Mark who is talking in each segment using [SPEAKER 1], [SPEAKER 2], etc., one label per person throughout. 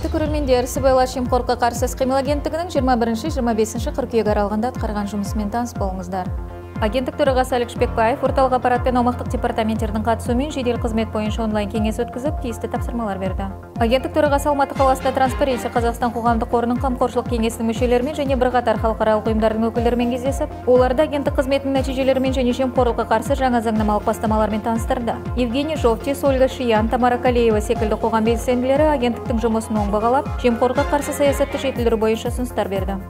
[SPEAKER 1] Құрметті көрермендер, Сыбайлас жемқорлыққа қарсы іс-қимыл агенттігінің 21-25 қыркүйек аралығында атқарған жұмысымен таныс болыңыздар. Агенттік төрағасы Алик Шпекбаев орталық аппарат пен аумақтық департаменттердің қатысуымен жедел қызмет бойынша онлайн кеңес өткізіп, тиісті тапсырмалар берді. Агенттік төрағасы Алматы қаласында Транспаренси Қазақстан қоғамдық қорының қамқоршылық кеңесінің мүшелерімен және бірқатар халықаралық ұйымдардың өкілдерімен кездесіп, оларды агенттік қызметінің нәтижелерімен және жемқорлыққа қарсы жаңа заңнамалық бастамалармен таныстырды. Евгений Жовтис, Ольга Шиян, Тамара Калеева секілді қоғам белсенділері агенттіктің жұмысын оң бағалап, жемқорлыққа қарсы саясатты жетілдіру бойынша ұсыныстар берді.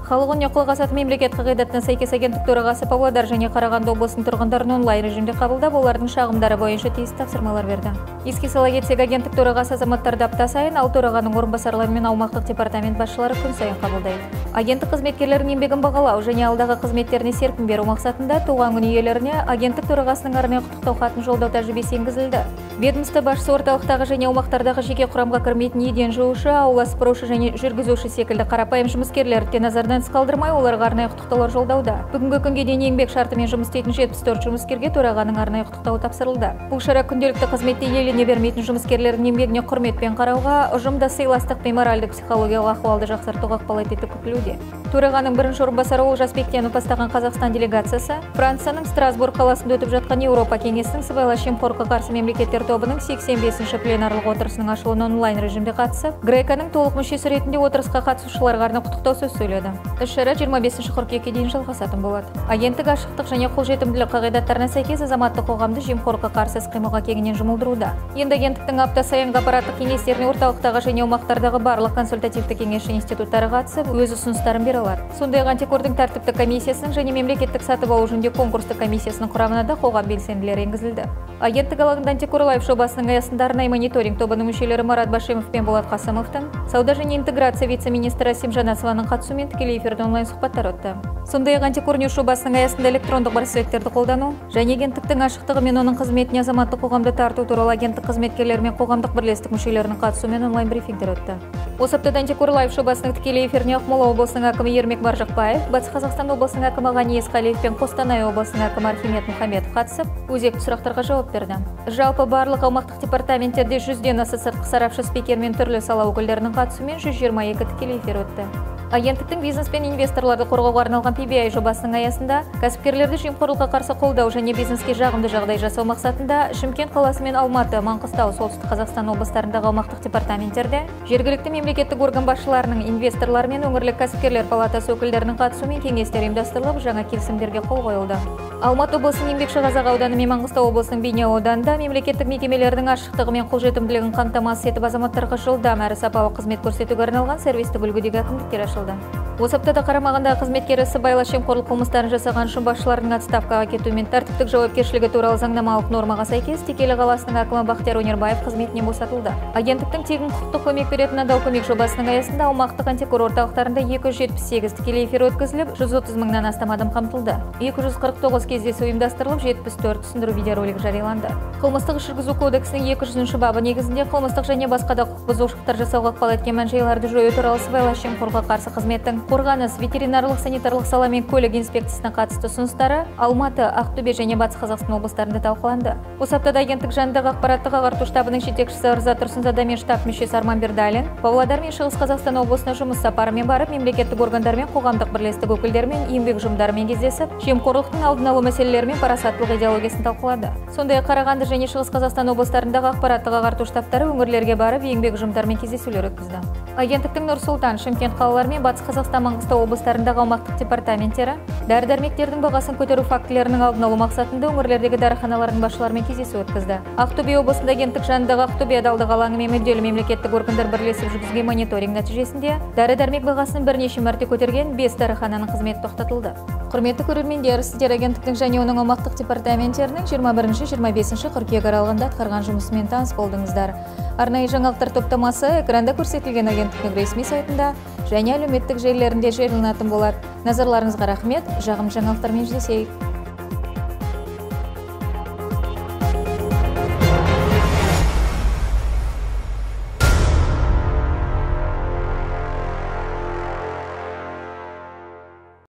[SPEAKER 1] Халық үніне құлақ асатын мемлекет қағидатына сәйкес агенттік төрағасы Павлодар және Қарағанды облысының тұрғындарын онлайн режимде қабылдап, олардың шағымдары бойынша тиісті тапсырмалар берді. Еске сала кетсек, агенттік төрағасы азаматтарды апта сайын, ал төрағаның орынбасарлары мен аумақтық департамент басшылары күн сайын қабылдайды. Агенттік қызметкерлерінің еңбегін бағалау және алдағы қызметтеріне серпін беру мақсатында туған күн иелеріне агенттік төрағасының арнайы құттықтау хатын жолдау тәжірибесі енгізілді. Ведомство басшысы орталықтағы және аумақтардағы жеке құрамға кірмейтін еден жуушы, аула сыпырушы және жүргізуші секілді қарапайым жұмыскерлерді де назардан тыс қалдырмай, оларға арнайы құттықтаулар жолдауда. Бүгінгі күнге дейін еңбек шартымен жұмыс істейтін 74 жұмыскерге төрағаның арнайы құттықтауы тапсырылды. Бұл шара күнделікті қызметте елене бермейтін жұмыскерлердің еңбегіне құрметпен қарауға, ұжымда сыйластық пен моральдық психологиялық ахуалды жақсартуға ықпал етеді күтілуде. Төрағаның бірінші орынбасары Олжас Бектенов бастаған Қазақстан делегациясы Францияның Страсбург қаласында өтіп жатқан Еуропа кеңесінің сыбайлас жемқорлыққа қарсы мемлекеттер тобының 85-ші пленарлық отырысының ашылуына онлайн режимде қатысып, Греканың толық мүшесі ретінде отырысқа қатысушыларға арнап құттықтау сөз сөйледі. Іс-шара 25 қыркүйекке дейін жалғасатын болады. Агенттік ашықтық және қолжетімділік қағидаттарына сәйкес азаматтық қоғамды жемқорлыққа қарсы іс-қимылға кеңінен жұмылдыруда. Енді агенттіктің апта сайынғы аппараттық кеңестеріне орталықтағы және аумақтардағы барлық консультативті кеңесші институттары қатысып, өз ұсыныстарын бере алады. Сондай-ақ антикордың тәртіптік комиссиясының және мемлекеттік сатып алу жөніндегі конкурстық комиссиясының құрамына да қоғам белсенділері енгізілді. Агенттік алаңында Антикор Лайф жобасының аясында арнайы мониторинг тобының мүшелері Марат Башимов пен Болат Қасымовтың, сауда және интеграция вице-министрі Әсем Жанасованың қатысуымен тікелей эфирде онлайн сұхбаттар өтті. Сондай-ақ Антикор Ньюс жобасының аясында электрондық браслеттерді қолдану және агенттіктің ашықтығы мен оның қызметіне азаматтық қоғамды тарту туралы агенттік қызметкерлері мен қоғамдық бірлестік мүшелерінің қатысуымен онлайн брифингтер өтті. Осы аптада Антикор Лайф жобасының тікелей эфиріне Ақмола облысының әкімі Ермек Маржықпаев, Батыс Қазақстан облысының әкімі Ғани Есқалиев пен Қостанай облысының әкімі Архимед Мұхамедов қатысып, өзекті сұрақтарға жауап берді. Жалпы барлық аумақтық департаменттерде 100-ден аса сыртқы сарапшы спикер мен түрлі сала өкілдерінің қатысуымен 122 тікелей эфир өтті. Агенттіктің бизнес пен инвесторларды қорғауға арналған PBI жобасының аясында кәсіпкерлерді жемқорлыққа қарсы қолдау және бизнеске жағымды жағдай жасау мақсатында Шымкент қаласы мен Алматы, Маңғыстау, Солтүстік Қазақстан облыстарындағы аумақтық департаменттерде жергілікті мемлекеттік орган басшыларының, инвесторлар мен өңірлік кәсіпкерлер палатасы өкілдерінің қатысуымен кеңестер ұйымдастырылып, жаңа келісімдерге қол қойылды. Алматы облысының Еңбекшіқазақ ауданы мен Маңғыстау облысының Бейнеу ауданында мемлекеттік мекемелердің ашықтығы мен қолжетімділігін қамтамасыз етіп азаматтарға жылдам әрі сапалы қызмет көрсетуге арналған сервистік үлгідегі әкімдіктер ашылды. Осы аптада қарамағындағы қызметкері сыбайлас жемқорлық қылмыстарын жасаған үшін басшылардың отставкаға кетуі мен тәртіптік жауапкершілігі туралы заңнамалық нормаға сәйкес Текелі қаласының әкімі Бақтияр Өнербаев қызметінен босатылды. Агенттіктің тегін құқықтық көмек беретін адал көмек жобасының аясында аумақтық антикор орталықтарында 278 тікелей эфир өткізіліп, 130 мыңнан астам адам қамтылды. 249 кездесу ұйымдастырылып, 74 түсіндіру видеоролик жарияланды. Қылмыстық іс жүргізу кодексінің 200-ші бабы негізінде қылмыстық және басқа да құқық бұзушылықтар жасауға ықпал еткен мән-жайларды жою туралы сыбайлас жемқорлыққа қарсы қызметтің қорғаныс, ветеринарлық, санитарлық сала мен көлік инспекциясына қатысты ұсыныстары Алматы, Ақтөбе және Батыс Қазақстан облыстарында талқыланды. Осы аптада агенттік жанындағы ақпараттық ағарту штабының жетекшісі Ырза Тұрсынзада мен штаб мүшесі Арман Бердалин Павлодар мен Шығыс Қазақстан облысына жұмыс сапарымен барып, мемлекеттік органдар мен қоғамдық бірлестік өкілдерімен, еңбек ұжымдарымен кездесіп, жемқорлықтың алдын алу мәселелері мен парасаттылық идеологиясын талқылады. Сондай-ақ Қарағанды және Шығыс Қазақстан облыстарындағы ақпараттық ағарту штабтары өңірлерге барып, еңбек ұжымдарымен кездесулер өткізді. Агенттіктің Нұр-Сұлтан, Шымкент қалалары мен Батыс Қазақстан, Маңғыстау облыстарындағы аумақтық департаменттері дәрі-дәрмектердің бағасын көтеру фактілерінің алдын алу мақсатында өңірлердегі дәріханалардың басшыларымен кездесу өткізді. Ақтөбе облысында агенттік жанындағы Ақтөбе адалдық алаңы мен мүдделі мемлекеттік органдар бірлесіп жүргізген мониторинг нәтижесінде дәрі-дәрмек бағасын бірнеше мәрте көтерген 5 дәріхананың қызметі тоқтатылды. Құрметті көрермендер, сіздер агенттіктің және оның аумақтық департаменттерінің 21-25 қыркүйек аралығында атқарған жұмысымен таныс болдыңыздар. Арнайы жаңалықтар топтамасы экранда көрсетілген агенттіктің ресми сайтында және әлеуметтік желілерінде жарияланатын болар. Назарларыңызға рахмет. Жағымды жаңалықтармен жүздесейік.